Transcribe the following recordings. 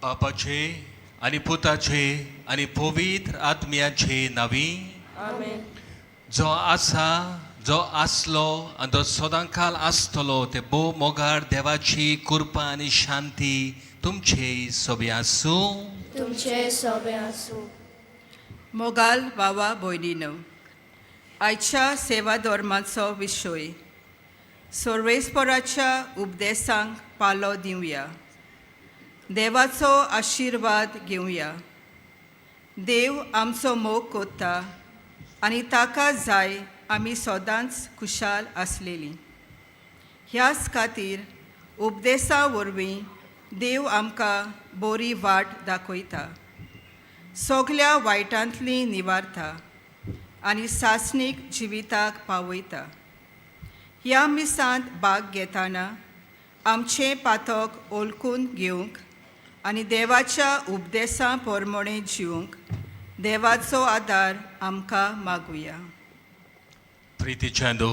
बापाचे आनी पुताचे आनी पवित्र आत्म्याचे नावी। आमेन। जो आसा, जो आसलो आनी जो सदांकाल आसतलो ते भोव मोगार देवाची कृपा आनी शांती तुमचे सोबे आसूं। तुमचे सोबे आसूं। मोगाल भावा भयणीनो, आयच्या सेवा धर्माचो विशय सर्वेस्पराच्या उपदेसांक पालो दिवया, देवाचो आशिर्वाद घेवया। देव आमचो मोग कोत्ता आनी ताका जाय आमी सदांच खुशाल आसलेलीं। ह्याच खातीर उपदेसा वरवीं देव आमकां बरी वाट दाखयता, सगल्या वायटांतली निवारता आनी सासणीक जिविताक पावयता। ह्या मिसांत भाग घेतना आमचें पातक ओलकून घेवंक आनी देवाच्या उपदेसां प्रमाणें जिवंक देवाचो आदार आमकां मागुया। प्रितीच्या दो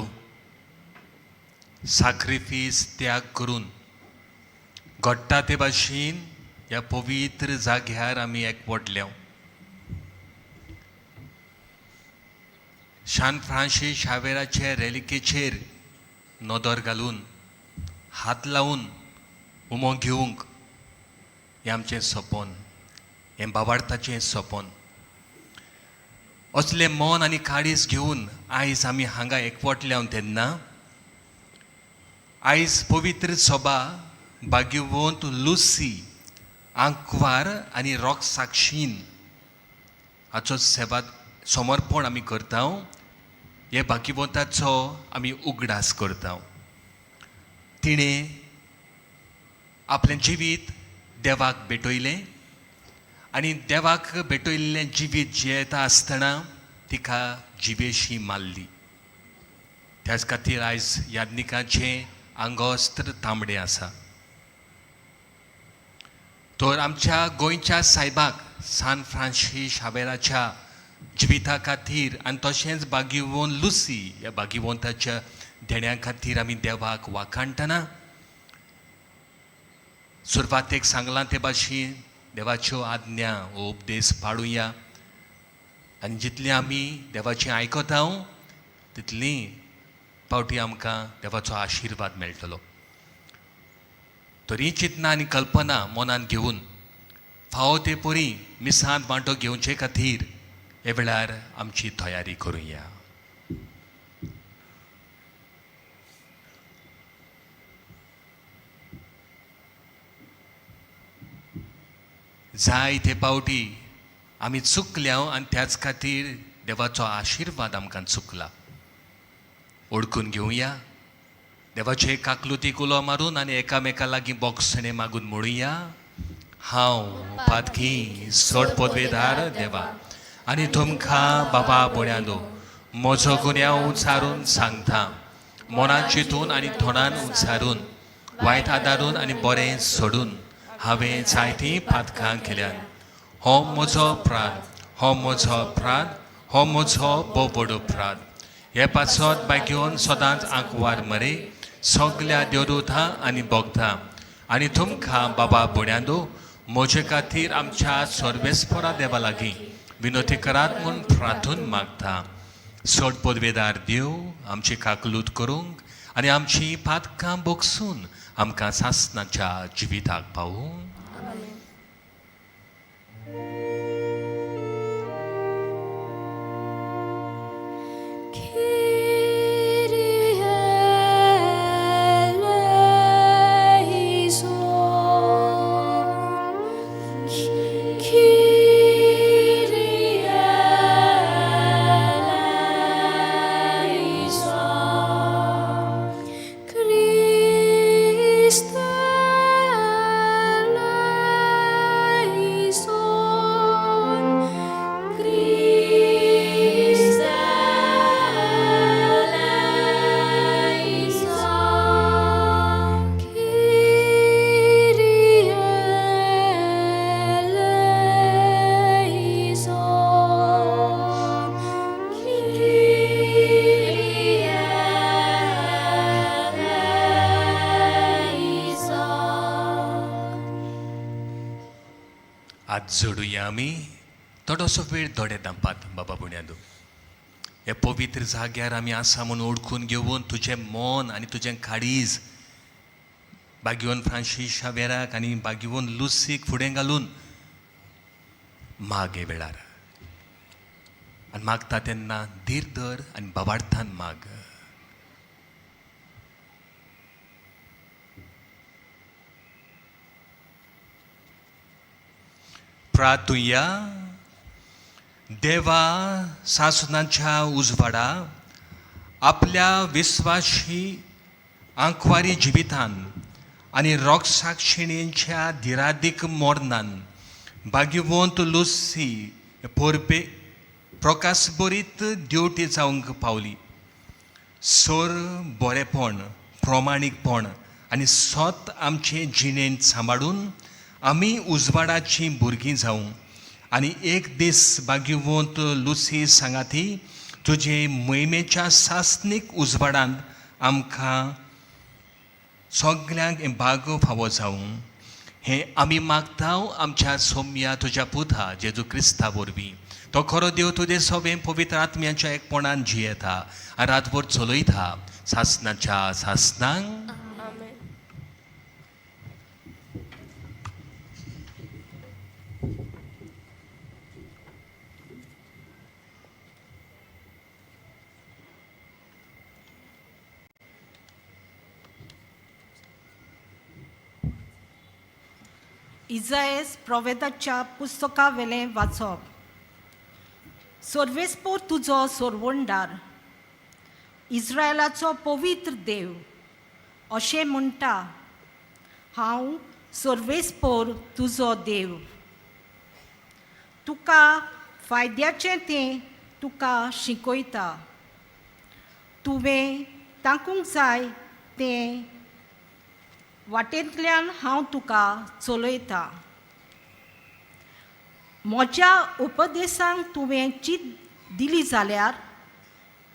साक्रिफीस त्याग करून घडटा ते भाशेन ह्या पवित्र जाग्यार आमी एकवटल्या। शान फ्रांसीस शावेराचे रेलिकेचेर नदर घालून हात लावन उमो घेवंक हें आमचें सपन, हें बाबार्थाचें सपन। असलें मन आनी काळीज घेवन आयज आमी हांगा एकवटल्या तेन्ना आयज पवित्र सभा भाग्यवंत लुसी आंकवार आनी रोग साक्षीन हाचो सेवा समर्पण आमी करता। हे भाग्यवंताचो आमी उगडास करता। तिणें आपलें जिवीत देवाक भेटयलें आनी देवाक भेटयल्लें जिवीत जियेता आसतना तिका जिवेशी मारली। त्याच खातीर आयज यादनिकाचें आंगवस्त्र तांबडें आसा। तर आमच्या गोंयच्या सायबाक सान फ्रांसीस शावेराच्या जिविता खातीर आनी तशेंच भाग्यवंत लुसी ह्या भाग्यवंताच्या देण्या खातीर आमी देवाक वाखाणटना सुरवातेक सांगलां ते भाशेन देवाच्यो आज्ञा हो उपदेश पाळुया आनी जितलें आमी देवाचें आयकता तितली पावटी आमकां देवाचो आशिर्वाद मेळटलो। तरी चिंतना आनी कल्पना मनांत घेवन फावो ते परी मिसांत वांटो घेवचे खातीर हे वेळार आमची तयारी करुया। जाय ते पावटी आमी चुकल्या आनी त्याच खातीर देवाचो आशिर्वाद आमकां चुकला। ओळखून घेवया, देवाचे काकलुतीक उलो मारून आनी एकामेका लागीं बोगसणें मागून म्हणुया, हांव पातकी सोड पदवेदार देवा आनी तुमकां बाबा बळ्यानो म्हजो गुन्यांव उचारून सांगता, मनान चिंतून आनी तोंडान उचारून, वायट आदारून आनी बरें सोडून हांवें जायतीं पातकां केल्यात। हो म्हजो अपराध, हो म्हजो अपराध, हो म्हजो बोबड अपराध। हे पासत बायक सदांच आंकवार मरे सगल्या देवदूतां आनी भोगता आनी तुमकां बाबा बुण्यादो म्हजे खातीर आमच्या सर्वेस्परा देवा लागीं विनोती करात म्हूण प्रार्थून मागता। सोड पदवेदार देव आमची काकलूत करूंक आनी आमची पातकां बोगसून आमकां सासणाच्या जिविताक पावूं। Kyrie eleison, Kyrie eleison, Christe eleison. आज जोडुया आमी थोडोसो वेळ दोळे धांपात बाबा बुन्यादू. हे पवित्र जाग्यार आमी आसा म्हूण ओळखून घेवन तुजें मन आनी तुजें काळीज बागीवन फ्रांसीस शावेराक आनी बागीवन लुसीक फुडें घालून माग हे वेळार. आनी मागता तेन्ना धीर धर आनी बाबार्थान माग. प्रार्थुया. देवा सासनाच्या उजवाडा आपल्या विस्वाशी आंकवारी जिवितान आनी रोगसाक्षिणींच्या धिरादीक मोरनान भाग्यवंत लुसी पोरपे प्रकाशभरीत देवटी जावंक पावली. सोर बरेपण, प्रमाणीकपण आनी सत आमचे जिणेंत सांबाळून आमी उजवाडाचीं भुरगीं जावं आनी एक दीस भाग्यवंत लुसी सांगाती तुजे मोहिमेच्या सासणीक उजवाडांत आमकां सगल्यांक हें भाग फावो जावं हें आमी मागता आमच्या सोम्या तुज्या पुता जेजू क्रिस्ता वरवीं. तो खरो देव तुजे सोबें पवित्र आत्म्याच्या एकपणान जियेता आनी रातभर चलयता सासनाच्या सासनांक. आमेन. इजाएस प्रोवेदाच्या पुस्तका वेलें वाचप. सर्वेस्पोर तुजो सोरवणदार, इस्रायलाचो पवित्र देव अशें म्हणटा, हांव सर्वेस्पोर तुजो देव. तुका फायद्याचें तें तुका शिकयता, तुवें ताकूंक जाय तें वाटेंतल्यान हांव तुका चलयता. म्हज्या उपदेसांक तुवें चीत दिली जाल्यार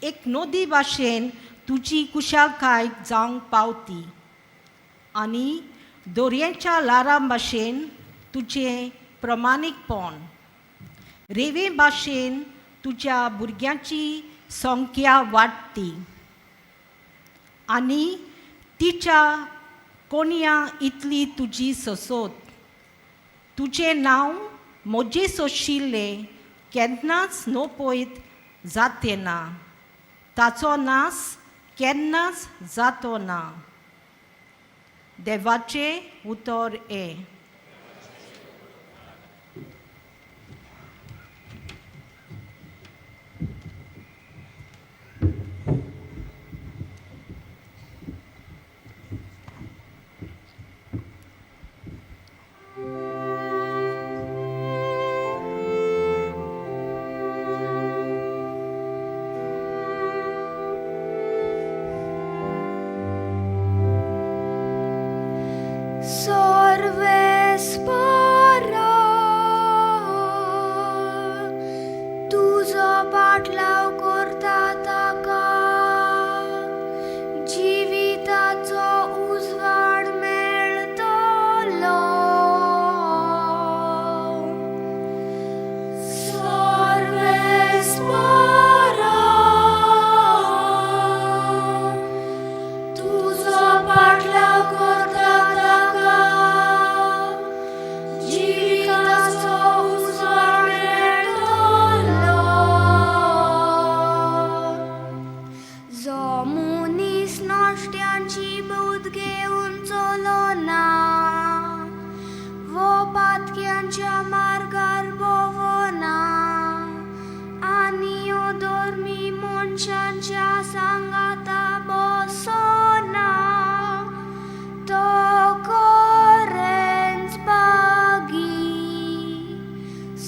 एक नदी भाशेन तुजी कुशालकाय जावंक पावती आनी दोरयेच्या ल्हारां भाशेन तुजें प्रमाणीकपण, रेंवे भाशेन तुज्या भुरग्यांची संख्या वाडटी आनी तिच्या कोणया इतली तुजी ससोत. तुजें नांव म्हजें सोशिल्लें केन्नाच नपयत जातें ना, ताचो नास केन्नाच जातो ना. देवाचें उतर हें. सर्वेस्परा तुजो पाटलाव करता ताका जिविताचो उजवाड मेळटलो. सर्वेस्परा तुजो पाटलाव करता ताका जिविताचो उजवाड मेळटलो. जो मनीस नश्ट्यांची बुद्द घेवन चलना वो पातक्यांच्या मार्गार भोंवना आनी अधर्मी मनशांच्या सांगाता बसना, तो खरेंच भागी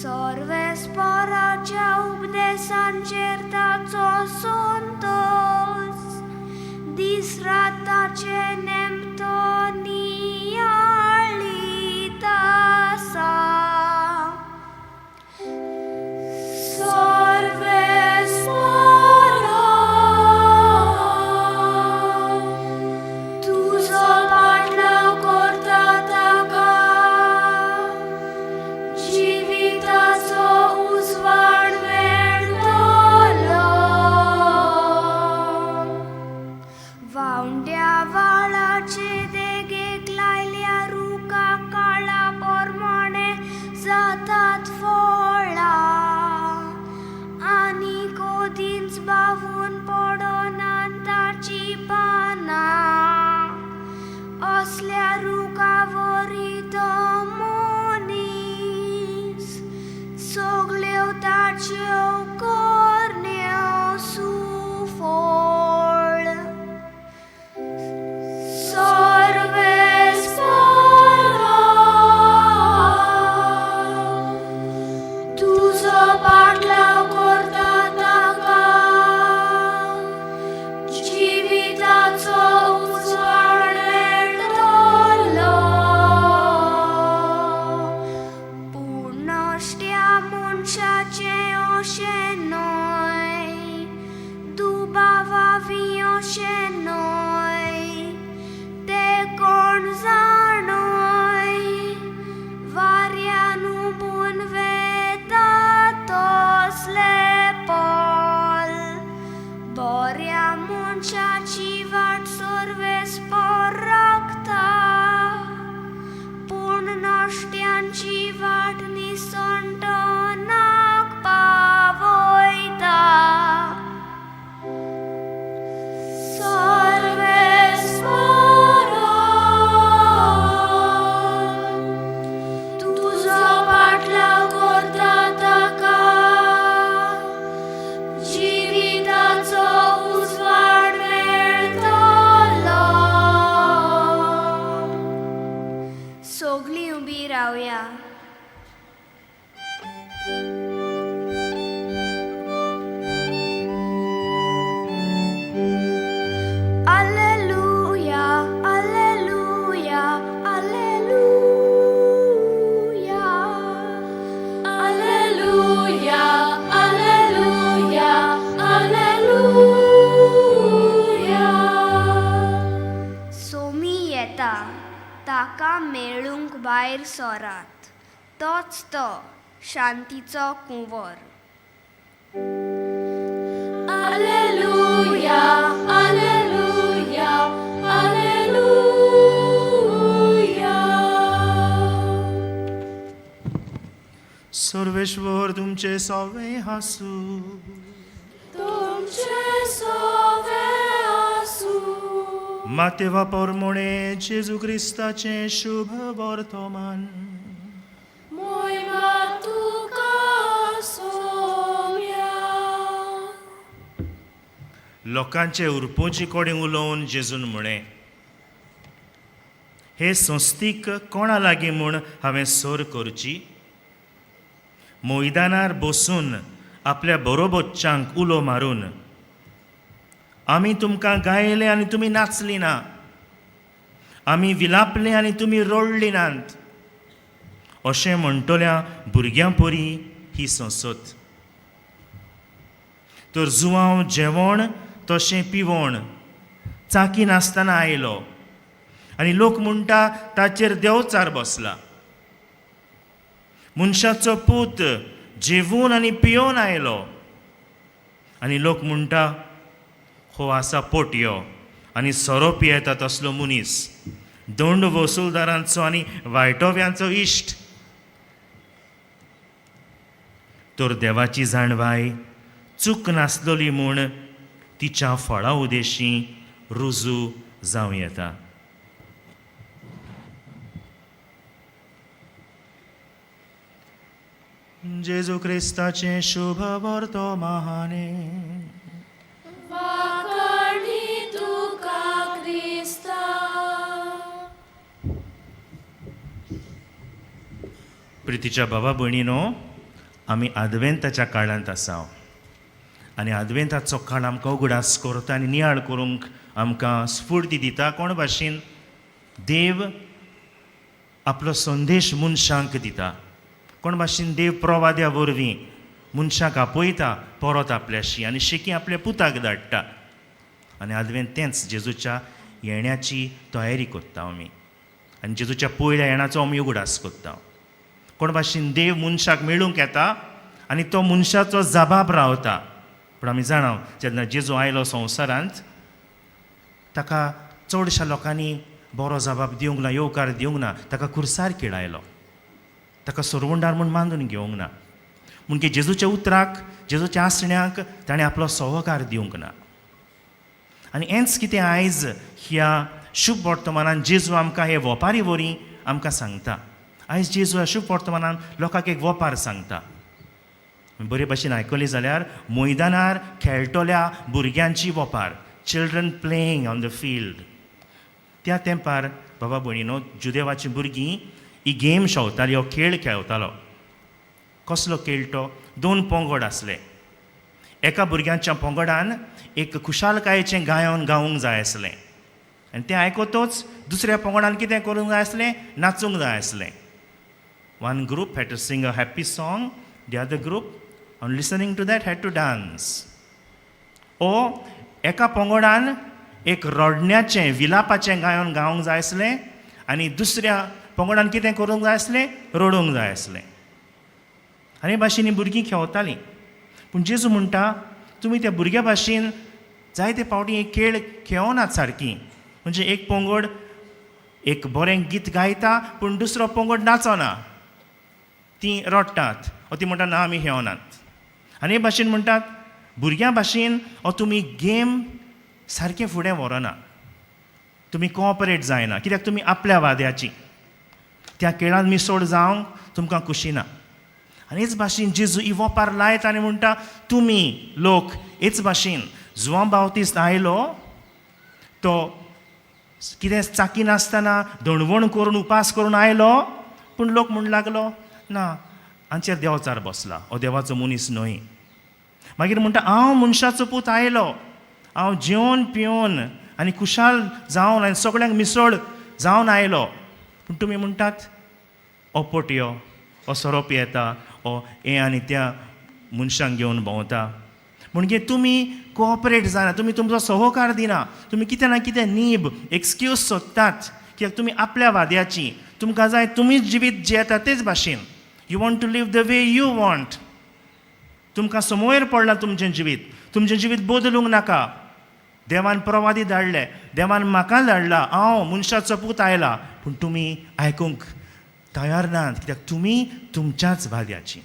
सर्वेस्पराच्या उपदेसांचेर ताचो संतोस, दीस रात ताचे नेम तो नियाळीत आसा. सर्वेस्परा तुजो पाटलाव करता ताका जिविताचो बावंड्या व्हाळाचे देगेक लायल्या रुखा काळा प्रमाणे जातात फळां आनी कदींच बावून पडनात ताचीं पानां. असल्या रुखा वरी तो मनीस, सगल्यो ताच्यो करण्यो सुफळ. सर्वेस्परा, तुजो पाटलाव करता ताका जिविताचो उजवाड मेळटलो. पूण नश्ट्या मनशाचें अशें न्हय, दुबावावी अशें न्हय. ते कोण जाणय, वाऱ्यान हुबून वेता तसले पोल. बऱ्या मनशाची वाट सर्वेस्पर राखता, पूण नश्ट्यांची वाट निसंटनाक पावयता. सर्वेस्परा, तुजो पाटलाव करता ताका जिविताचो उजवाड मेळटलो. सगळीं उबी रावया. Alleluia, Alleluia, Alleluia. Alleluia, Alleluia, Alleluia. Somi येता, ताका मेळूंक भायर सरात. तोच तो शांतीचो कुंवर. Alleluia, Alleluia, Alleluia. सर्वेश्वर तुमचे सवे हासू. तुमचे सोवे आसू. मातेवा परमोणे जेजू क्रिस्ताचें शुभ वर्तमान. मोयमा तुका सोम्या. लोकांचे उरपोची कडेन उलोवन जेजून म्हळें, हे संस्थीक कोणा लागीं म्हूण हांवें सर करची? मैदानार बसून आपल्या बरोबरच्यांक उलो मारून, आमी तुमकां गायले आनी तुमी नाचली ना, आमी विलापले आनी तुमी रडली नात, अशें म्हणटल्या भुरग्यां परी ही संसद. तर जुवांव जेवण तशें पिवण चाकी नासतना आयलो आनी लोक म्हणटा, ताचेर देंवचार बसला. मनशाचो पूत जेवून आनी पियोवन आयलो आनी लोक म्हणटा, हो आसा पोटयो आनी सोरो पियेता तसलो मनीस, दंड वसुलदारांचो आनी वायटोव्यांचो इश्ट. तर देवाची जाणवाय चूक नासलोली म्हूण तिच्या फळा उदेशी रुजू जावं येता. जेजू क्रिस्ताचें शुभ वर्तमाने. वाखाणी तुका क्रिस्ता. प्रितीच्या बाबा भयणीनो, आमी आदवेंताच्या काळांत आसा आनी आदवेंताचो काळ आमकां उगडास करता आनी नियाळ करूंक आमकां स्फूर्ती दिता. कोण भाशेन देव आपलो संदेश मनशांक दिता, कोण भाशेन देव प्रवाद्या वरवीं मनशाक आपयता परत आपल्याशी आनी शेकी आपल्या पुताक धाडटा. आनी आदवेंत तेंच जेजूच्या येण्याची तयारी करता आमी आनी जेजूच्या पयल्या येण्याचो आमी उगडास करता. कोण भाशेन देव मनशाक मेळूंक येता आनी तो मनशाचो जबाब रावता. पूण आमी जाणा, जेन्ना जेजू आयलो संवसारांत ताका चडश्या लोकांनी बरो जबाब दिवंक ना, येवकार दिवंक ना, ताका खुर्सार किळायलो, ताका सरवंडार म्हूण मानून घेवंक ना. म्हणजे जेजूच्या उतराक, जेजूच्या आसण्याक ताणें आपलो सहकार दिवंक ना. आनी हेंच कितें आयज ह्या शुभ वर्तमानान जेजू आमकां हे वोपारी वरी आमकां सांगता. आयज जेजू ह्या शुभ वर्तमानान लोकांक एक वोपार सांगता. बरे भाशेन आयकली जाल्यार मैदानार खेळटल्या भुरग्यांची वोपार, children playing on the field. त्या तेंपार बाबा भयणीनो जुदेवाचीं भुरगीं ही गेम शेवताली, हो खेळ खेळतालो. कसलो खेळ तो? दोन पंगड आसले. एका भुरग्यांच्या पंगडान एक खुशालकायेचें गायन गावूंक जाय आसलें आनी तें आयकतच दुसऱ्या पंगडान कितें करूंक जाय आसलें? नाचूंक जाय आसलें. One group had to sing a happy song, the other group on listening to that had to dance. ओ एका पंगडान एक रडण्याचें विलापाचें गायन गावंक जाय आसलें आनी दुसऱ्या पंगडान कितें करूंक जाय आसलें? रडूंक जाय आसलें. आनी हे भाशेन हीं भुरगीं खेळतालीं. पूण जेजू म्हणटा तुमी त्या भुरग्या भाशेन जायते फावटी हे खेळ खेळनात सारकी. म्हणजे एक पंगड एक बरें गीत गायता पूण दुसरो पंगड नाचना, तीं रडटात ओ ती म्हणटा ना आमी खेळनात. आनी हे भाशेन म्हणटात भुरग्यां भाशेन हो तुमी गेम सारकें फुडें व्हरना, तुमी कॉपरेट जायना, कित्याक तुमी आपल्या वाद्याची त्या खेळान मिसोड जावंक तुमकां खुशी ना. आनी हेच भाशेन जेजू ही वोपार लायता आनी म्हणटा तुमी लोक हेच भाशेन जुवांव बावतीस्त आयलो तो कितें चाकी नासतना दणवण करून उपास करून आयलो, पूण लोक म्हण लागलो ना हांचेर देवचार बसला, हो देवाचो मनीस न्हय. मागीर म्हणटा हांव मनशाचो पूत आयलो, हांव जेवन पिवन आनी खुशाल जावन आनी सगळ्यांक मिसळ जावन आयलो, पूण तुमी म्हणटात हो पोटयो, हो सोरो पियेता, हो हें आनी त्या मनशांक घेवन भोंवता. म्हणजे तुमी कोऑपरेट जायना, तुमी तुमचो सहकार दिना, तुमी कितें ना कितें नीब एक्सक्यूज सोदतात, कित्याक तुमी आपल्या वाद्याची, तुमकां जाय तुमीच जिवीत जियेता तेच भाशेन. You want to live the way you want. तुमकां समोर पडलां तुमचें जिवीत, तुमचें जिवीत बदलूंक नाका. देवान प्रवादी धाडले, देवान म्हाका धाडला, हांव मनशाचो पूत आयला, पूण तुमी आयकूंक तयार नात, कित्याक तुमी तुमच्याच वाद्याची.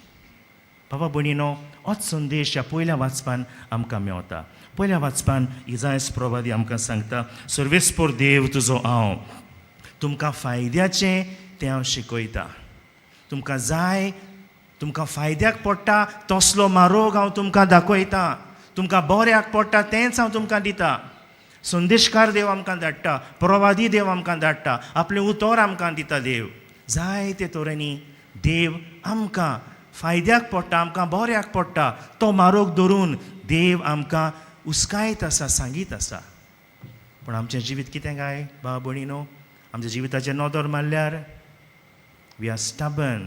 बाबा भयणीनो होच संदेश ह्या पयल्या वाचपान आमकां मेवता. पयल्या वाचपान इजायस प्रवादी आमकां सांगता सर्वेस्पोर देव तुजो हांव तुमकां फायद्याचें तें हांव शिकयता, तुमकां जाय तुमकां फायद्याक पडटा तसलो मारोग हांव तुमकां दाखयता, तुमकां बऱ्याक पडटा तेंच हांव तुमकां दिता. संदेशकार देव आमकां धाडटा, प्रवादी देव आमकां धाडटा, आपलें उतर आमकां दिता देव. जायते तरेनी देव आमकां फायद्याक पडटा, आमकां बऱ्याक पडटा तो मारोग धरून देव आमकां उस्कायत आसा, सांगीत आसा. पूण आमचें जिवीत कितें काय भाव भयणीनो? आमच्या जिविताचेर नदर मारल्यार we are stubborn.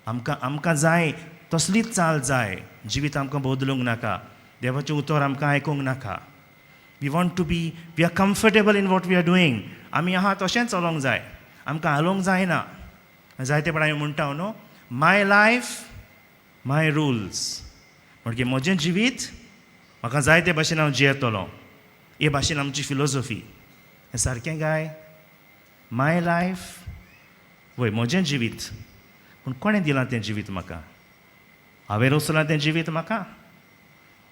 आमकां आमकां जाय तसलीच चाल जाय, जिवीत आमकां बदलूंक नाका, देवाचें उतर आमकां आयकूंक नाका. We want to be, we are comfortable in what we are doing. आमी आहा तशेंच चलोंक जाय, आमकां हालोवंक जायना. जायते पण आमी म्हणटा न्हू, my life my rules, म्हणजे म्हजें जिवीत म्हाका जाय ते भाशेन हांव जियेतलो. हे भाशेन आमची फिलोसॉफी. हें सारकें काय? My life वय म्हजें जिवीत, पूण कोणें दिलां तें जिवीत म्हाका? हांवें रचलां तें जिवीत म्हाका?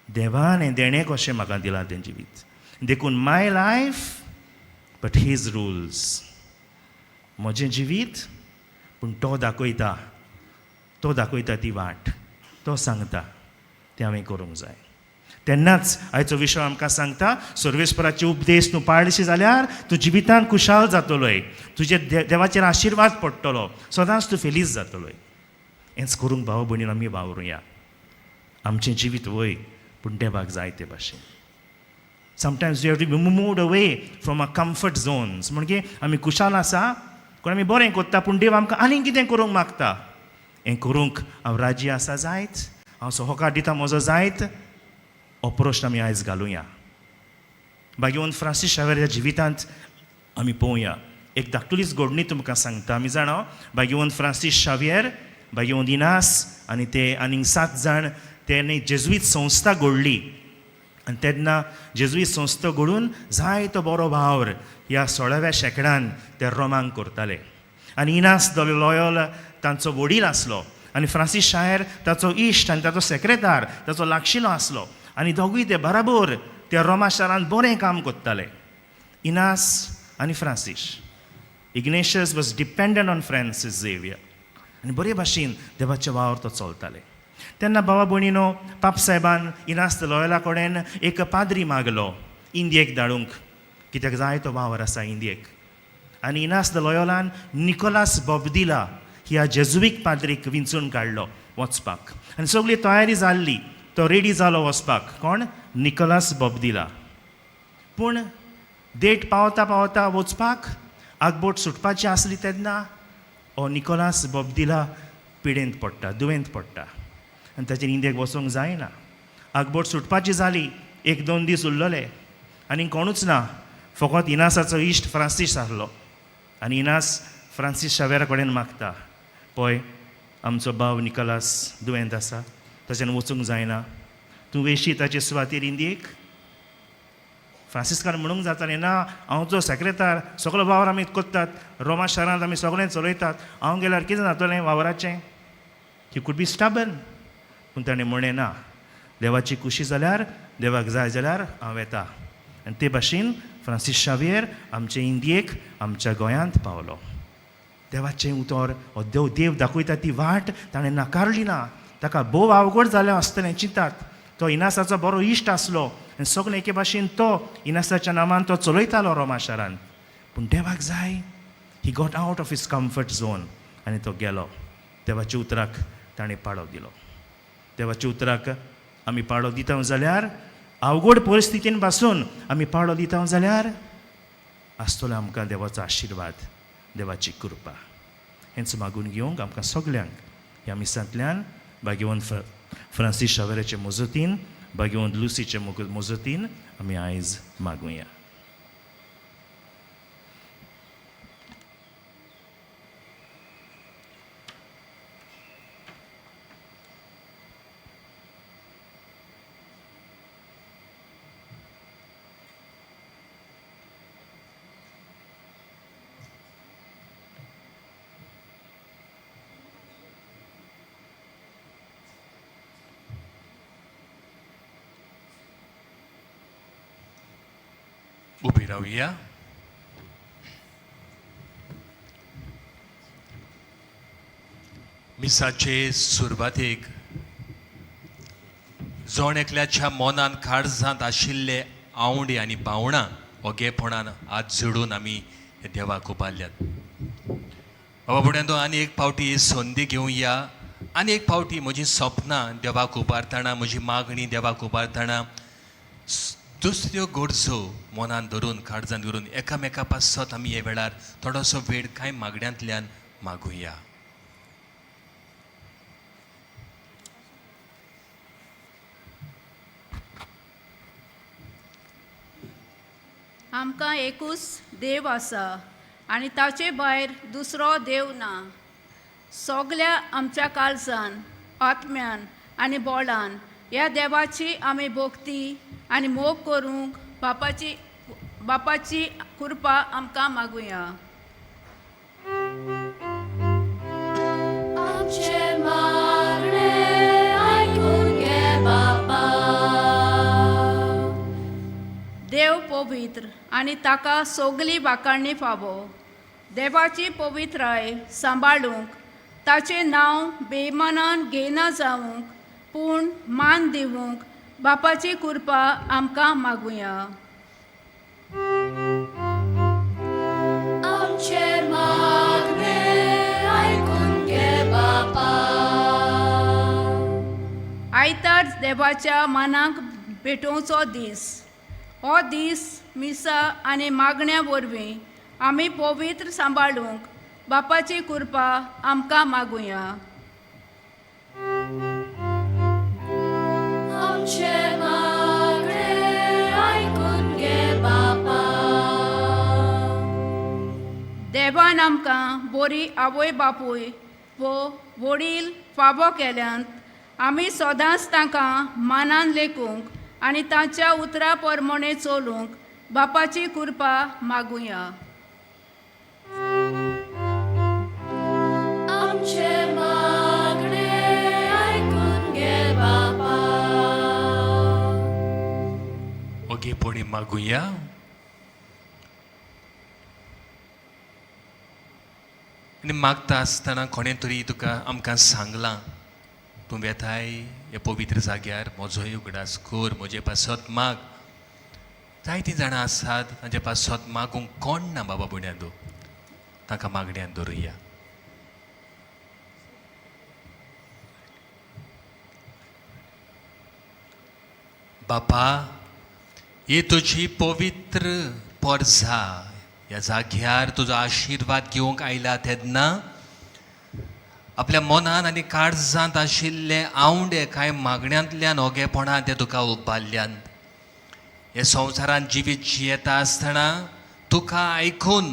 देवान हें देणें कशें म्हाका दिलां तें जिवीत. देखून my life but his rules. म्हजें जिवीत पूण तो दाखयता, तो दाखयता ती वाट, तो सांगता तें हांवें करूंक जाय. तेन्नाच आयचो विशय आमकां सांगता सर्वेस्पराचे उपदेश तूं पाळशी जाल्यार तूं जिवितान खुशाल जातलोय, तुजेर देवाचेर आशिर्वाद पडटलो, सदांच तूं फेलीस जातलोय. हेंच करूंक भाव भयणीन आमी वावरुया. आमचें जिवीत वय पूण देवाक जाय ते भाशेन. Sometimes you have to be moved away from our comfort zones. म्हणजे आमी खुशाल आसा कोण आमी बरें करता, पूण देव आमकां आनीक कितें करूंक मागता. हें करूंक हांव राजी आसा जायत, हांव सहकार दिता म्हजो जायत, हो प्रश्न आमी आयज घालुया. भाग्यवंत फ्रांसीस शावेराच्या जिवितांत आमी पळोवया. एक धाकटुलीच घडणी तुमकां सांगता. आमी जाणा भाग्यवंत फ्रांसीस शावियर, भाग्यवंत इनास आनी ते आनीक 7 जाण तेणी जेजुईत संस्था घडली. आनी तेन्ना जेजुईत संस्था घडून जायतो बरो वावर ह्या 16व्या शेंकड्यान ते रोमांक करताले. आनी इनास the loyal तांचो वडील आसलो आनी फ्रांसीस शायर ताचो इश्ट आनी ताचो सेक्रेतार, ताचो लागशिलो आसलो. आनी दोगूय ते बराबर त्या रोमा शारांत बरें काम करताले. इनास आनी Francis. Ignatius was dependent on Francis Xavier. आनी बरे भाशेन देवाचे वावर तो चलताले. तेन्ना बाबा भयणीनो, पाप साहेबान इनास the लॉयला कडेन एक पाद्री मागलो इंडियेक धाडूंक, कित्याक जाय तो वावर आसा इंडियेक. आनी इनास the लॉयोलान निकोलास बोबदिला ह्या जेजुईक पाद्रीक विंचून काडलो वचपाक. आनी सगळी तयारी जाल्ली, तो रेडी जालो वचपाक. कोण? निकोलास बोबदिला. पूण डेट पावता पावता वचपाक आगबोट सुटपाची आसली तेन्ना हो निकोलास बोबदिला पिडेंत पडटा, दुयेंत पडटा आनी ताचेर इंडियेक वचूंक जायना. आगबोट सुटपाची जाली, 1-2 दीस उरलेले आनी कोणूच ना, फकत इनासाचो इश्ट फ्रांसीस आसलो. आनी इनास फ्रांसीस शावेरा कडेन मागता, पळय आमचो भाव निकोलास दुयेंत आसा, ताच्यान वचूंक जायना, तूं वेशी ताचे सुवातेर इंडियेक? फ्रांसिस्कान म्हणूंक जातालें, ना, हांव जो सेक्रेतार, सगलो वावर आमी करतात, रोमा शारांत आमी सगळें चलयतात, हांव गेल्यार कितें जातलें वावराचें? ही could be stubborn. पूण ताणें म्हणलें, ना, देवाची खुशी जाल्यार, देवाक जाय जाल्यार हांव येता. आनी ते भाशेन फ्रांसीस शावियर आमचे इंडियेक, आमच्या गोंयांत पावलो. देवाचें उतर हो देव दाखयता ती वाट ताणें नाकारली ना. ताका भोव अवघड जालें आसतलें चिंतात. तो इनासाचो बरो इश्ट आसलो आनी सगळें एके भाशेन तो इनासाच्या नामान तो चलयतालो रोमा शारांत. पूण देवाक जाय, he got out of his comfort zone आनी तो गेलो. देवाच्या उतराक ताणें पाळो दिलो. देवाच्या उतराक आमी पाळो दिता जाल्यार, अवघड परिस्थितीन पासून आमी पाळो दिता जाल्यार आसतलो आमकां देवाचो आशिर्वाद, देवाची कृपा. हेंच मागून घेवंक आमकां सगल्यांक ह्या मिसांतल्यान भाग्यवंत फ्रांसीस शावेराचे मजतीन, भाग्यवंत लुसीचे मजतीन आमी आयज मागुया. उबी रावया. मिसाचे सुरवातेक जण एकल्याच्या मनान काळजांत आशिल्ले आवंडे आनी भावणां ओगेपणान हात जोडून आमी देवाक उबारल्यात. बाबा भुरग्यांनो, आनी एक फावटी संदी घेवया, आनी एक फावटी म्हजी सपनां देवाक उबारतना, म्हजी मागणी देवाक उबारतना दुसऱ्यो गरजो मनान धरून, काळजान धरून एकामेका पासत आमी हे वेळार थोडोसो वेळ कांय मागण्यांतल्यान मागुया. आमकां एकूच देव आसा आनी ताचे भायर दुसरो देव ना. सगल्या आमच्या काळजान, आत्म्यान आनी बोळान ह्या देवाची आमी भक्ती आनी मोग करूंक बापाची कृपा आमकां मागुया. आमचें मागणें आयकून घे बापा. देव पवित्र आनी ताका सगली वाखाणणी फावो. देवाची पवित्राय सांबाळूंक, ताचें नांव बेमानान घेयना जावंक, पूण मान दिवंक बापाची कृपा आमकां मागुया. आमचें मागणें आयकून घे बापा. आयतार देवाच्या मानाक भेटोवचो दीस. हो दीस मिसा आनी मागण्या वरवीं आमी पवित्र सांबाळूंक बापाची कृपा आमकां मागुया. आमचें मागणें आयकून घे बापा. देवान आमकां बरी आवय बापूय वो वडील फावो केल्यात, आमी सदांच तांकां मानान लेखूंक आनी तांच्या उतरा प्रमाणें चलूंक बापाची कृपा मागुया. आमचें मागणें आयकून घे बापा. ओगेपणी मागुया. आनी मागता आसतना कोणें तरी तुका आमकां सांगलां, तूं वेताय ह्या पवित्र जाग्यार म्हजोय उगडास कर, म्हजे पासत माग. जायतीं जाणां आसात तांचे पासत मागूंक कोण ना बाबा भयणांनो, तांकां मागण्यान दवरुया. बापा, ही तुजी पवित्र पोरसा ह्या जाग्यार तुजो आशिर्वाद घेवंक आयला तेन्ना आपल्या मनान आनी काळजांत आशिल्ले आवंडे कांय मागण्यांतल्यान ओगेपणां ते तुका उबारल्यान. हे संवसारांत जिवीत जियेता आसतना तुका आयकून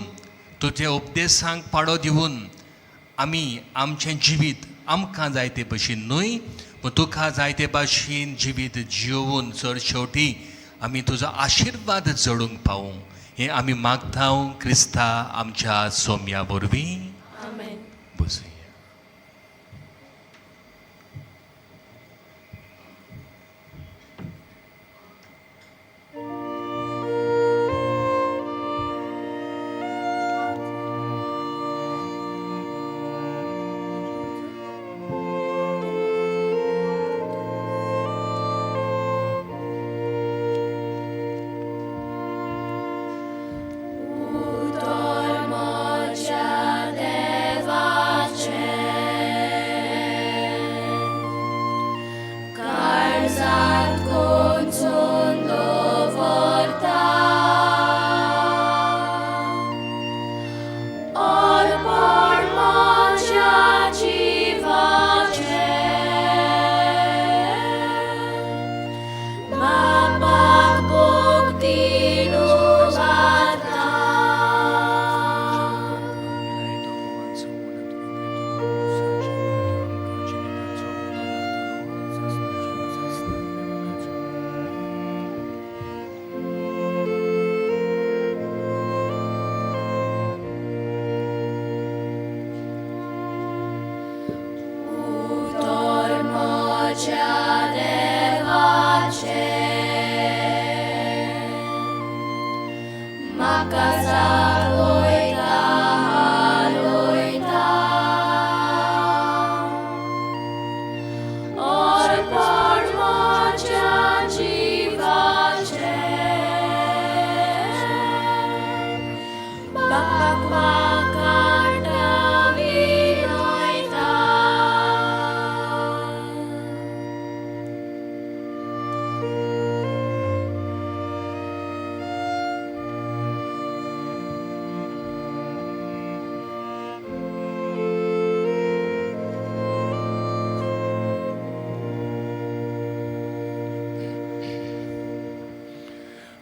तुजे उपदेसांक पाडो दिवन आमी आमचें जिवीत आमकां जाय ते भशेन न्हय पूण तुका जाय ते भाशेन जिवीत जियोवन चड शेवटी आमी तुजो आशिर्वाद जोडूंक पावूं हें आमी मागता क्रिस्ता आमच्या सोम्या वरवीं. बसुया. उतर म्हज्या देवाचें काळजांत कोंचून दवरता, अर्पण म्हज्या जिवाचें बापाक भक्तीन उबारता. उतर म्हज्या देवाचें म्हाका जागयता हालयता, अर्पण म्हज्या जिवाचें बापाक वाकाटा विनयता.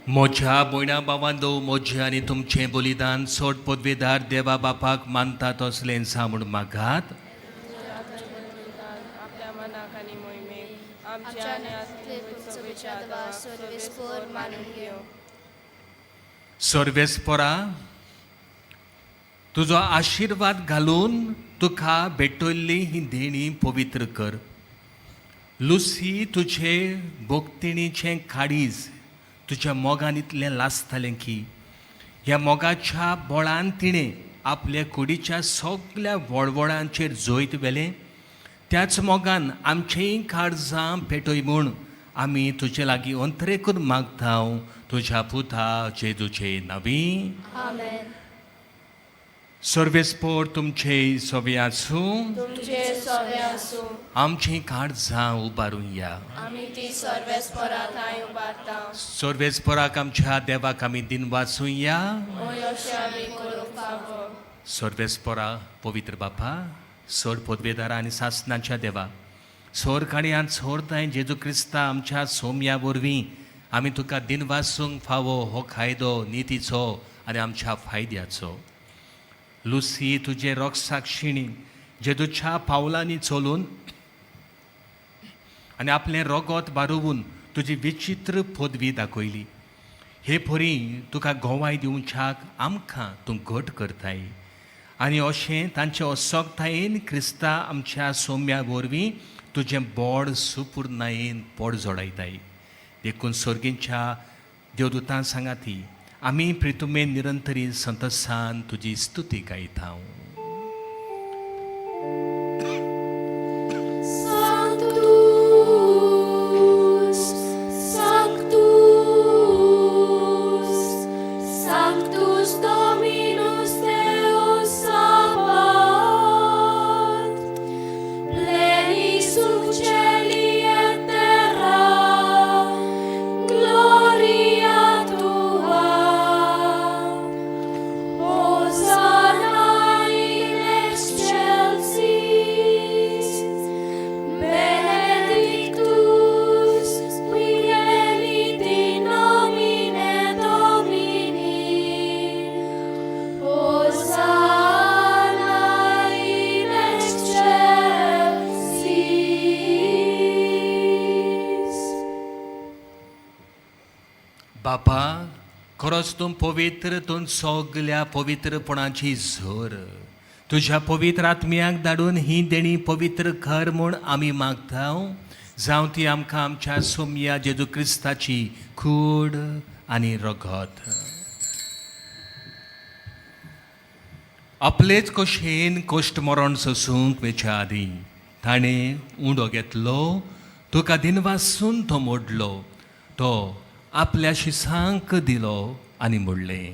म्हज्या भयणा भावांनो, म्हजें आनी तुमचें बलिदान सोड पदवेदार देवा बापाक मानता तसलें जा म्हूण मागात. आपल्या मनाक आनी मोहिमेक आमच्या आमच्या आनी आनी सभेच्या देवा सर्वेस्पोर मानून घेवं. सर्वेस्पोरा, तुजो आशिर्वाद घालून तुका भेटयल्ली ही देणी पवित्र कर. लुसी तुजे भोगतिणीचें काळीज तुज्या मोगान इतलें लासतालें की ह्या मोगाच्या बळान तिणें आपल्या कुडीच्या सगल्या वळवळांचेर जैत व्हेलें. त्याच मोगान आमचेंय काळजां पेटय म्हूण आमी तुजे लागीं अंतरेकून मागता तुज्या पुता जेजूचे नवी. आमेन. सर्वेस्पोर तुमचे सोबे आसूं. तुमचे सोबे आसूं. आमचीं काळजां उबारून या. आमी ती सर्वेस्पोरा थंय उबारता. सर्वेस्पोराक आमच्या देवाक आमी दिन वाचुया. ओय अशें आमी करूंक फावो. सर्वेस्पोरा पवित्र बापा, सोड पदवेदारा आनी सासनाच्या देवा, सोर काणयान सोरताय जेजू क्रिस्ता आमच्या सोम्या वरवीं आमी तुका दिन वाचूंक फावो हो कायदो नितीचो आनी आमच्या फायद्याचो. लुसी तुजे रोगसाक्षिणी जेजूच्या पावलांनी चलून आनी आपलें रोगोत बारोवन तुजी विचित्र पदवी दाखयली. हे परी तुका गोवाय दिवच्याक आमकां तूं घट करताय आनी अशें तांचे असोगतायेन क्रिस्ता आमच्या सोम्या वरवीं तुजें बोड सुपुर्णायेन पोड जोडायताय. देखून सर्गींच्या देवदूतां सांगाती आमी प्रितुमेन निरंतरी संतसान तुजी स्तुती गायता. Sanctus, Sanctus, Sanctus Dominus Deus Sabaoth, pleni sunt celi et terra, gloria Tua. Hosanna in excelsis, benedictus qui venit in nomine Domini, Hosanna in excelsis. बापा, खरोच तूं पवित्र, तूं सगल्या पवित्रपणाची झर. तुज्या पवित्र आत्म्याक धाडून ही देणी पवित्र कर म्हूण आमी मागता. जावं ती आमकां आमच्या सोमया जेजू क्रिस्ताची कूड आनी रगत. आपलेच कशेन कश्ट मरण सोसूंक वेच्या आदीं ताणें उंडो घेतलो, तुका दिनवासून तो मोडलो, तो आपल्या शिसांक दिलो आनी म्हणलें,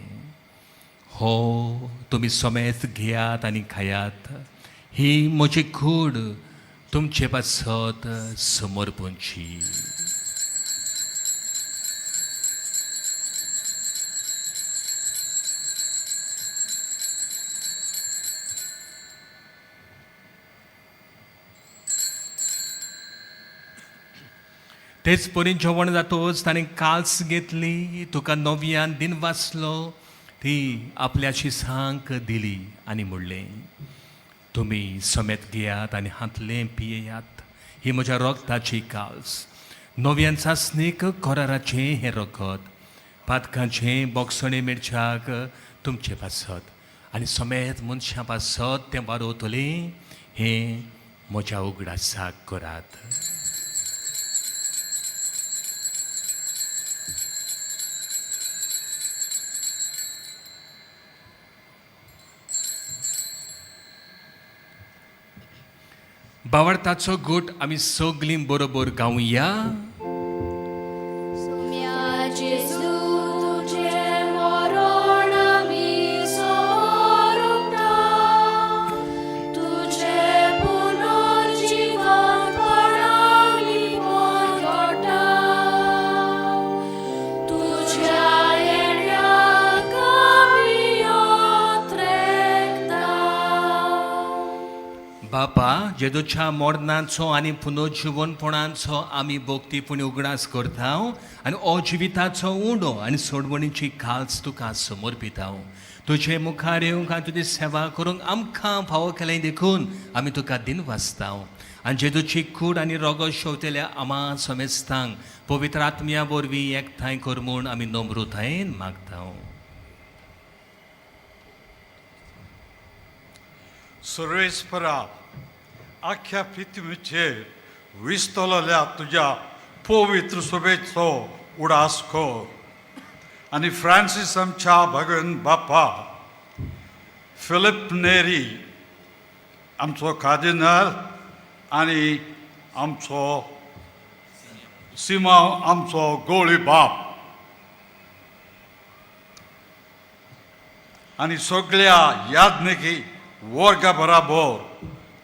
हो तुमी समेत घेयात आनी खायात, ही म्हजी कूड तुमचे पासत समर्पणची. तेच परी जेवण जातोच ताणें काल्स घेतली, तुका नव्यान दिन वाचलो, ती आपल्या शिसांक दिली आनी म्हणलें, तुमी समेत घेयात आनी हातलें पियेयात, ही म्हज्या रगताची काल्स, नव्यान सासणीक कराराचें हें रगत, पातकांचें बोगसणें मेळच्याक तुमचे पासत आनी समेत मनशां पासत तें वारोवतलें, हें म्हज्या उगडासाक करात. बावडताचो गोट आमी सगलीं बरोबर गावया. सोम्या जेजू तुजें मरण आमी समर्पता, तुजें पुनर्जीवनपण आमी परगटा, तुज्या येण्याक आमी अत्रेकता. बापा, जेजूच्या मरणाचो आनी पुनर्जिवनपणाचो आमी भक्तीपणी उगडास करता आनी हो जिविताचो उंडो आनी सोडवणीची काल्स तुका समर्पिता. तुजे मुखार येवंक आनी तुजी सेवा करूंक आमकां फावो केलें देखून आमी तुका दिनवासता. आनी जेजूची कूड आनी रोगो शेवतेल्या आमा समेस्तांक पवित्र आत्म्या वरवीं एकठांय कर म्हूण आमी नम्रतायेन मागता. सर्वेस्परा, आख्या पृथ्वीचेर विस्तवलेल्या तुज्या पवित्र सभेचो उडास कर आनी फ्रांसीस आमच्या भगवन बापा, फिलिप नेरी आमचो कार्दिनाल आनी आमचो सिमांव आमचो गोळी बाप आनी सगळ्या याज्ञिकी वर्गा बराबर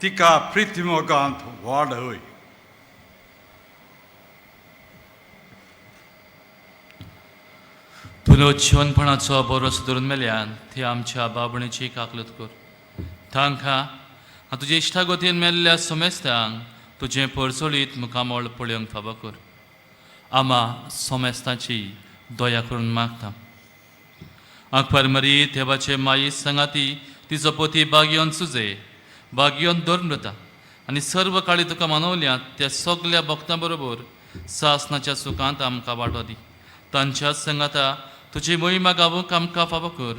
तिका प्रितिमोगांत वाडय. पुनोज्जीवनपणाचो बरो धरून मेल्यान ती आमच्या बाबणीची काकलत कर. तांकां आनी तुजे इश्टागतीन मेल्ल्या सोमेस्तांक तुजें परजळीत मुखामळ पळोवंक फावो कर. आमा सोमेस्तांची दया करून मागता. आंकवार मरी देवाचे माई सांगाती तिचो पोती बागयोन सुजे बागयोन धर्मता आनी सर्व काळी तुका मानवल्यात त्या सगल्या भक्तां बरोबर सासनाच्या सुखांत आमकां वांटो दी. तांच्या संगाता तुजी मोहिमा गावूंक आमकां फावो कर,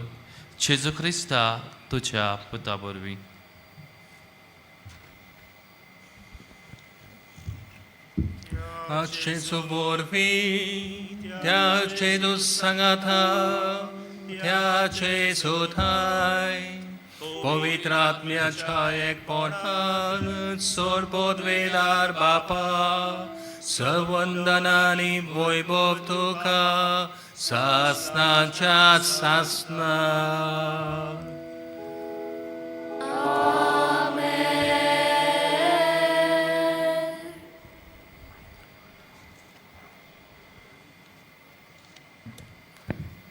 जेजू क्रिस्ता तुज्या पुता वरवीं. जेजू वरवीं त्या जेजू सांगाता त्या जेजू ठाय पवित्र आत्म्याच्या एकपणान सोरपोत वेलार बापा सवंदनानी वैभव तुका सासनाच्या सासना.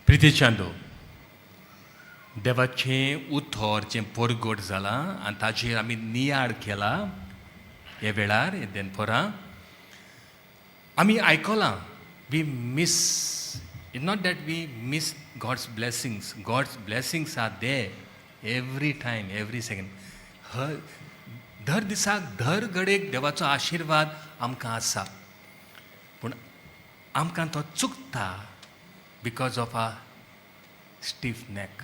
प्रितीचांदो, देवाचें उतर जें परगट जालां आनी ताजेर आमी नियाळ केला ह्या वेळार हे दनपरां आमी आयकलां. We miss it, not that we miss God's blessings. God's blessings are there every time, every second. हर दर दिसाक दर घडयेक देवाचो आशिर्वाद आमकां आसा, पूण आमकां तो चुकता because of a stiff neck,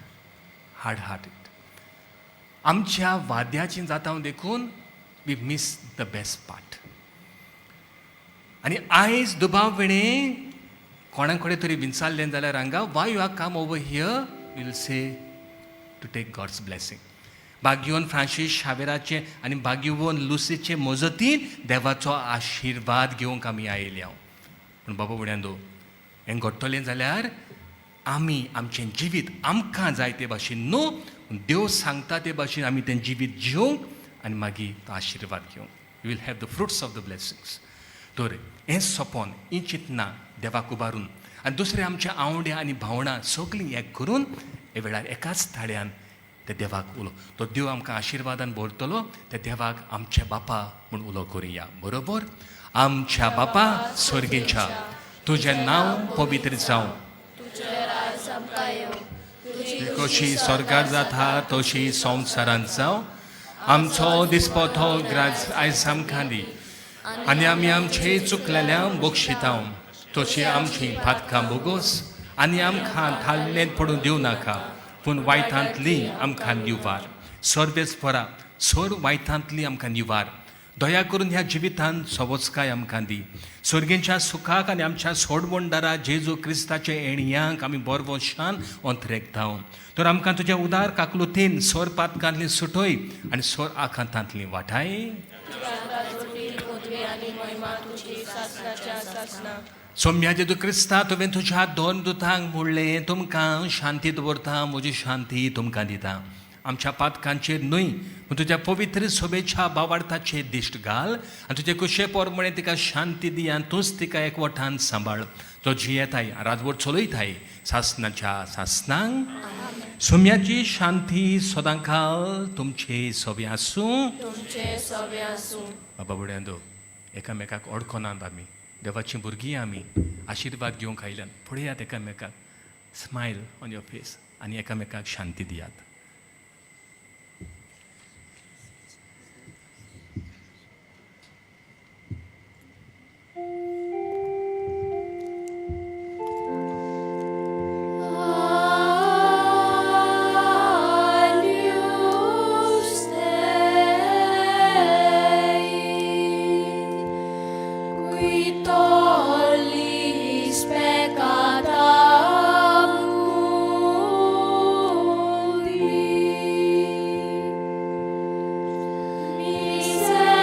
hard hearted. आमच्या वाद्याची जाता देखून we miss the best part. आनी आयज दुबाव विणें कोणा कडेन तरी विचारलें जाल्यार हांगा, why you are come over here, will say to take God's blessing. भाग्यवन फ्रांसीस शावेराचे आनी भाग्यवन लुसीचे मजतीन देवाचो आशिर्वाद घेवंक आमी आयिल्ले हांव. पूण बाबा भुरग्यांनो, हें घडटलें जाल्यार आमी आमचें जिवीत आमकां जाय ते भाशेन न्हू, देव सांगता ते भाशेन आमी तें जिवीत जिवंक आनी मागीर तो आशिर्वाद घेवंक, you will have the fruits of the blessings. तर हें सपन, हीं चिंतनां देवाक उबारून आनी दुसरें आमच्या आवंडे आनी भावणां सगळीं एक करून हे वेळार एकाच थाळ्यान त्या देवाक उलो, तो देव आमकां आशिर्वादान भरतलो. त्या देवाक आमच्या बापा म्हूण उलो करुया, बरोबर? आमच्या बापा स्वर्गीच्या, तुजें नांव पवित्र जावं, कशी स्वर्गार जाता तशी संवसारांत जावं. आमचो दिसपटो ग्रास आयज आमकां दी आनी आमी आमचे चुकलेल्यांक बक्षितां तशी आमची पातकां बोगोस आनी आमकां थाल्लेंत पडून दिवं नाका, पूण वायटांतली आमकां निवार. सर्वेस्परा, सोर वायटांतली आमकां निवार. दया करून ह्या जिवितांत सवस्काय आमकां दी. सर्गेच्या सुखाक आनी आमच्या सोडवणदारा जेजू क्रिस्ताचे एणयांक आमी बरवशान अंतरेकता. तर आमकां तुज्या उदार काकलुतीन सोर पातकांतली सुटय आनी सोर आखातांतली वाटाय. सोम्या जेजू क्रिस्ता, तुवें तुज्या दोन दुतांक म्हणलें, तुमकां शांती दवरता, म्हजी शांती तुमकां दिता. आमच्या पातकांचेर न्हय, पूण तुज्या पवित्र सोबेच्या बावार्थाचेर दिश्ट घाल आनी तुजे कुशे पोरमणे तिका शांती दी आनी तूंच तिका एकवटान सांबाळ, तो जियेताय रातभर चलयताय सासनाच्या सासनांक. सोम्याची शांती सदांकाल तुमचे सोबे आसूं. तुमचे सोबे आसूं. बाबा बुड्यांदो, एकामेकाक ओडखनात आमी, देवाचीं भुरगीं आमी, आशिर्वाद घेवंक आयल्यान पळयात एकामेकाक, स्मायल ऑन your face आनी एकामेकाक शांती दियात. Agnus Dei, qui tollis peccata mundi, miserere.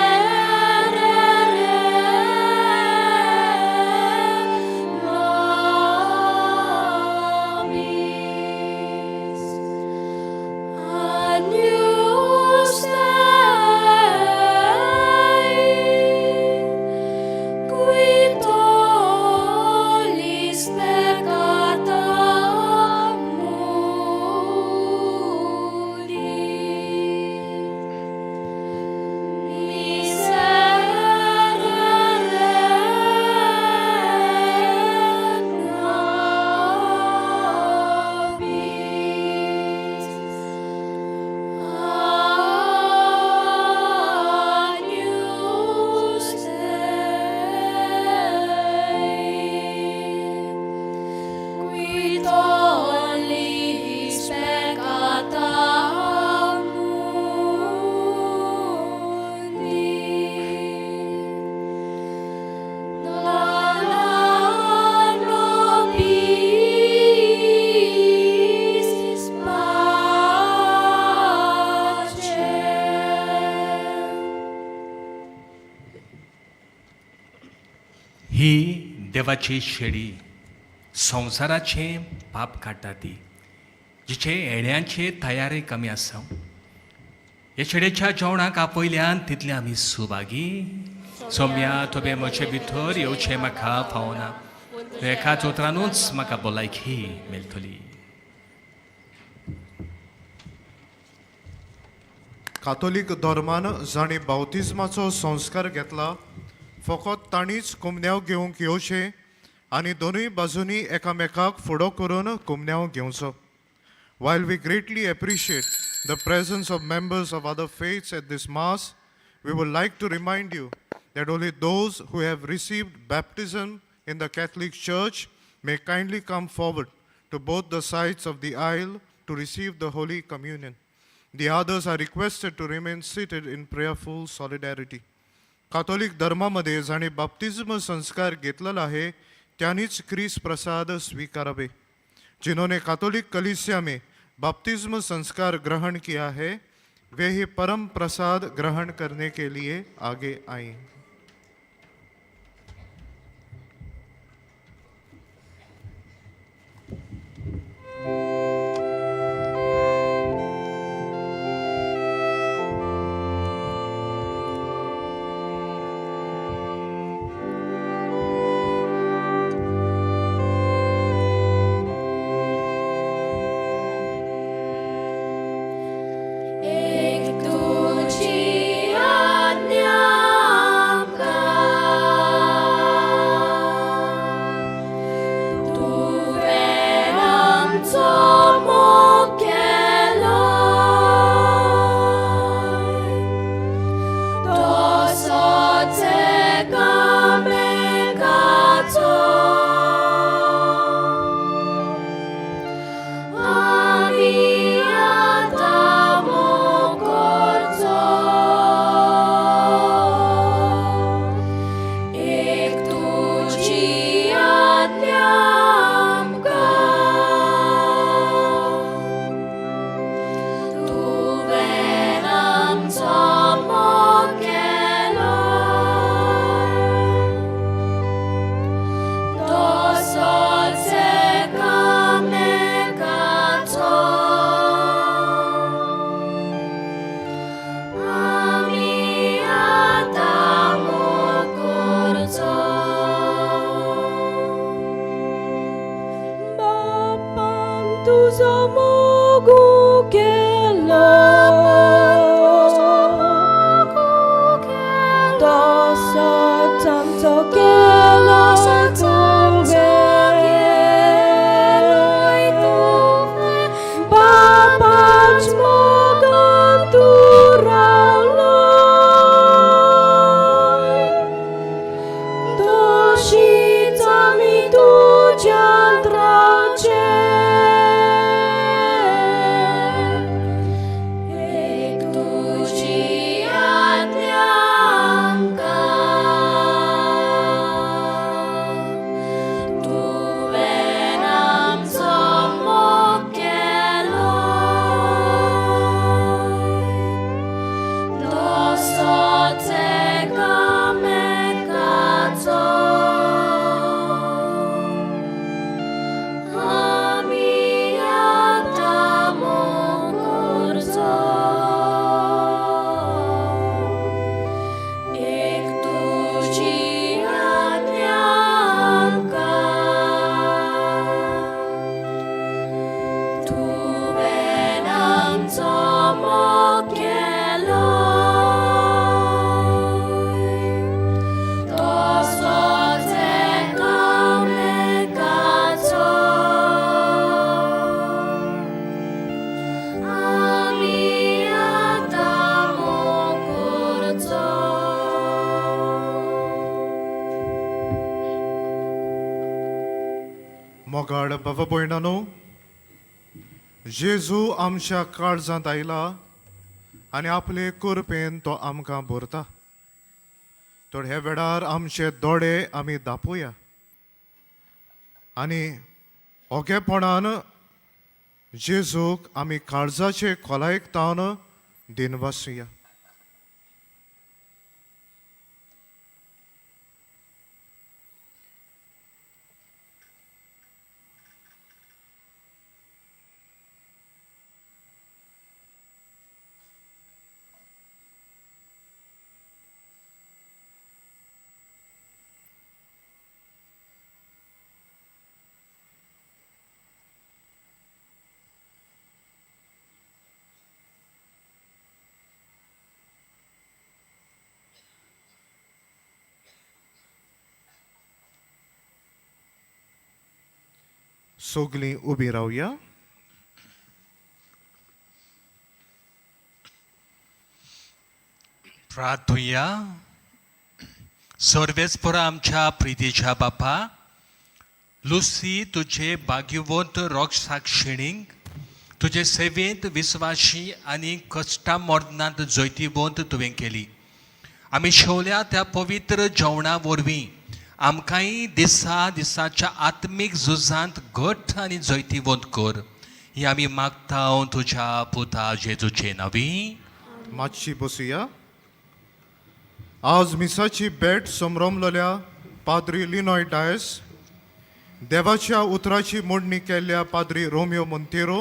देवाची शेळी संवसाराचें पाप काडटा ती जिचे येण्याचे तयारी आमी आसा. हे शेळेच्या जेवणाक आपयल्यान तितले आमी सुभागी. सोम्या तुवें म्हजे भितर येवचें म्हाका फावना, एकाच उतरानूच म्हाका भलायकी मेळटली. कातोलीक धर्मान जांणी बावतिज्माचो संस्कार घेतला फकत तांणीच कुमन्यांव घेवंक येवचें आनी दोनूय बाजूंनी एकामेकाक फुडो करून कुमन्यांव घेवचो. While we greatly appreciate the presence of members of other faiths at this Mass, we would like to remind you that only those who have received baptism in the Catholic Church may kindly come forward to both the sides of the aisle to receive the Holy Communion. The others are requested to remain seated in prayerful solidarity. Catholic धर्मामध्ये जांणी बाप्तिज्म संस्कार घेतलेला आहे त्यांनीच क्रिस प्रसाद स्वीकारावे. जिन्होंने Catholic कलीसिया में बपतिस्म संस्कार ग्रहण किया है वे ही परम प्रसाद ग्रहण करने के लिए आगे आए. एक तुजी आज्ञा आमकां, तुवें आमचो मोग केलो, तसोच एकामेकाचो. आमी आतां मोग करचो, एक तुजी आज्ञा आमकां, तुवें आमचो मोग केलो, तसोच एकामेकाचो. आमी आतां मोग करचो. बापान तुजो मोग केलो, तसोच आमचो केलो तुवें. बापाच मोगान तूं रावलो, तशीच आमी तुज्यांत रावचें. एक तुजी आज्ञा आमकां, तुवें आमचो मोग केलो, तसोच एकामेकाचो. आमी आतां मोग करचो, एक तुजी आज्ञा आमकां, तुवें आमचो मोग केलो, तसोच एकामेकाचो. आमी आतां मोग करचो. मोगाळ बाबा भयणानो, जेजू आमच्या काळजांत आयला आनी आपले कृपेन तो आमकां भरता. तर ह्या वेळार आमचे दोळे आमी दापोया आनी ओगेपणान जेजूक आमी काळजाचे खोलायेक तावन दिनवासुया. सगलीं उबीं रावया. प्रार्थुया. सर्वेस्पोरा आमच्या प्रितीच्या बापा, लुसी तुजे भाग्यवंत रोगसाक्षिणींक तुजे सेवेंत विस्वाशी आनी कश्टा मरणांत जैतिवंत तुवें केली. आमी शेवल्या त्या पवित्र जेवणा वरवीं आमकांय दिसा दिसाच्या आत्मीक झुजांत घट आनी जैतिवंत कर, ही आमी मागता तुज्या पुता जेजूचे नांवी. मातशी बसुया. आज मिसाची भेट समरमलेल्या पाद्री लिनॉय डायस, देवाच्या उतराची मोडणी केल्ल्या पाद्री रोमियो मोंतेरो,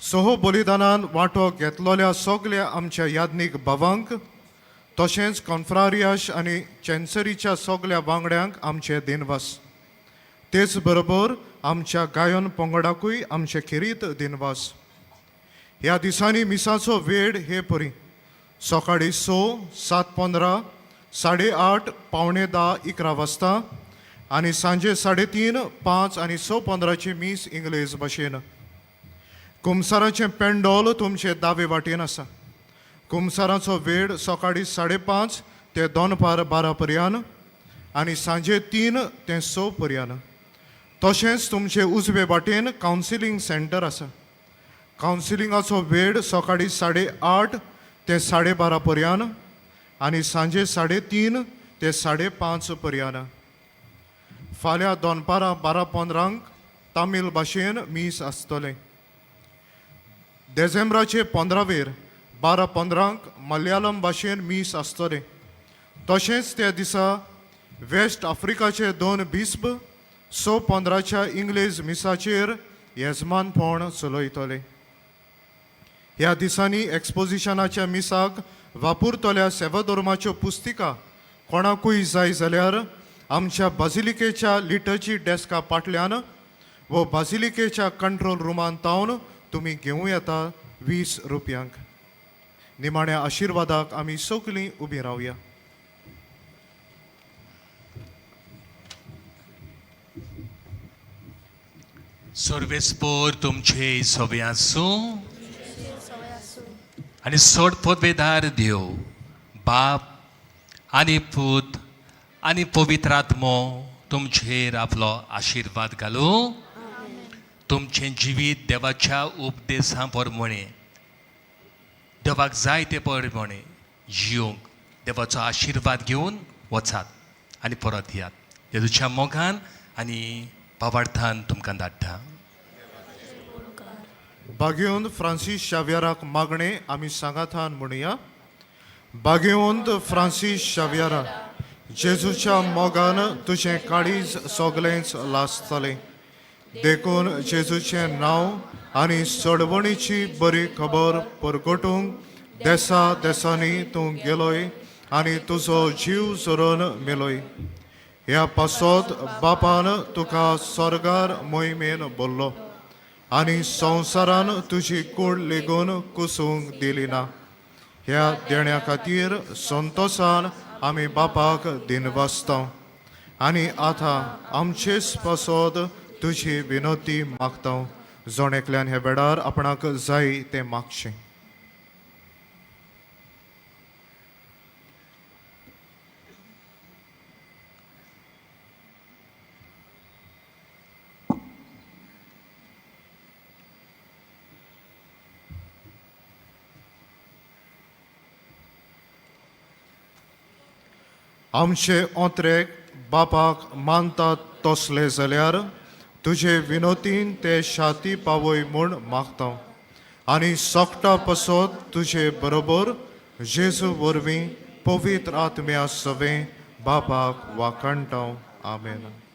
सह बलिदानान वांटो घेतलेल्या सगल्या आमच्या याज्ञीक भावांक, तशेंच कॉन्फ्रारियाश आनी चेन्सरीच्या सगल्या वांगड्यांक आमचे दिनवास. तेच बरोबर आमच्या गायन पंगडाकूय आमचे खेरीत दिनवास. ह्या दिसांनी मिसाचो वेळ हे परी: सकाळीं 6, 7:15, 8:30, 9:45, 11 वाजता आनी सांजे 3:30, 5 आनी 6:15ची मीस इंग्लेज भाशेन. कुमसाराचें पेंडोल तुमचे दावे वाटेन आसा. कुमसाराचो वेळ सकाळीं 5:30 ते दनपार 12 पर्यंत आनी सांजे 3 ते 6 पर्यंत. तशेंच तुमचे उजवे वाटेन कावन्सिलींग सेंटर आसा. कावन्सिलिंगाचो वेळ सकाळीं 8:30 ते 12:30 पर्यंत आनी सांजे 3:30 ते 5:30 पर्यंत. फाल्यां दनपारां 12:15 तामील भाशेन मीस आसतलें. देझेंब्राचे 15वेर 12:15 मलयालम भाशेन मीस आसतलें. तशेंच त्या दिसा वेस्ट आफ्रिकाचे 2 बिस्प 6:15च्या इंग्लेज मिसाचेर येजमानपण चलयतले. ह्या दिसांनी एक्सपोजिशनाच्या मिसाक वापरतल्या सेवाधर्माच्यो पुस्तिका कोणाकूय जाय जाल्यार आमच्या बाजिलिकेच्या लिटर्जी डेस्का फाटल्यान वो बाजिलिकेच्या कंट्रोल रुमान तावन तुमी घेवं येता 20 रुपयांक. निमाण्या आशिर्वादाक आमी सगलीं उबीं रावया. सर्वेस्पोर तुमचे सवे आसूं आनी सोड पदवेदार देव बाप आनी पूत आनी पवित्र आत्मो तुमचेर आपलो आशिर्वाद घालूं. तुमचें जिवीत देवाच्या उपदेसां प्रमाणें, देवाक जाय ते प्रमाणें जियोंक देवाचो आशिर्वाद घेवन वचात आनी परत येयात. जेजूच्या मोगान आनी भावार्थान तुमकां धाडटा. बागेवंत फ्रांसीस शाव्याराक मागणें आमी सांगातान म्हणुया. बागेवंत फ्रांसीस शाव्यारा, जेजूच्या मोगान तुजें काळीज सगळेंच लासतलें, देखून जेजूचें नांव आनी सडवणीची बरी खबर परगटूंक देसा देसांनी तूं गेलोय आनी तुजो जीव झरोवन मेलोय. ह्या पासत बापान तुका स्वर्गार मोहिमेन बोल्लो आनी संवसारान तुजी कूड लेगून कुसूंक दिली ना. ह्या देण्या खातीर संतोसान आमी बापाक दिनवासता आनी आतां आमचेच पासत तुजी विनोती मागता. जण एकल्यान ह्या वेळार आपणाक जाय तें मागचें. आमचे ओंत्रेक बापाक मानतात तसले जाल्यार तुजे विनोतीन ते शाती पावय म्हूण मागता आनी सोकटा पसत तुजे बरोबर जेजू वरवीं पवित्र आत्म्या सवें बापाक वाखाणटा. आमेन.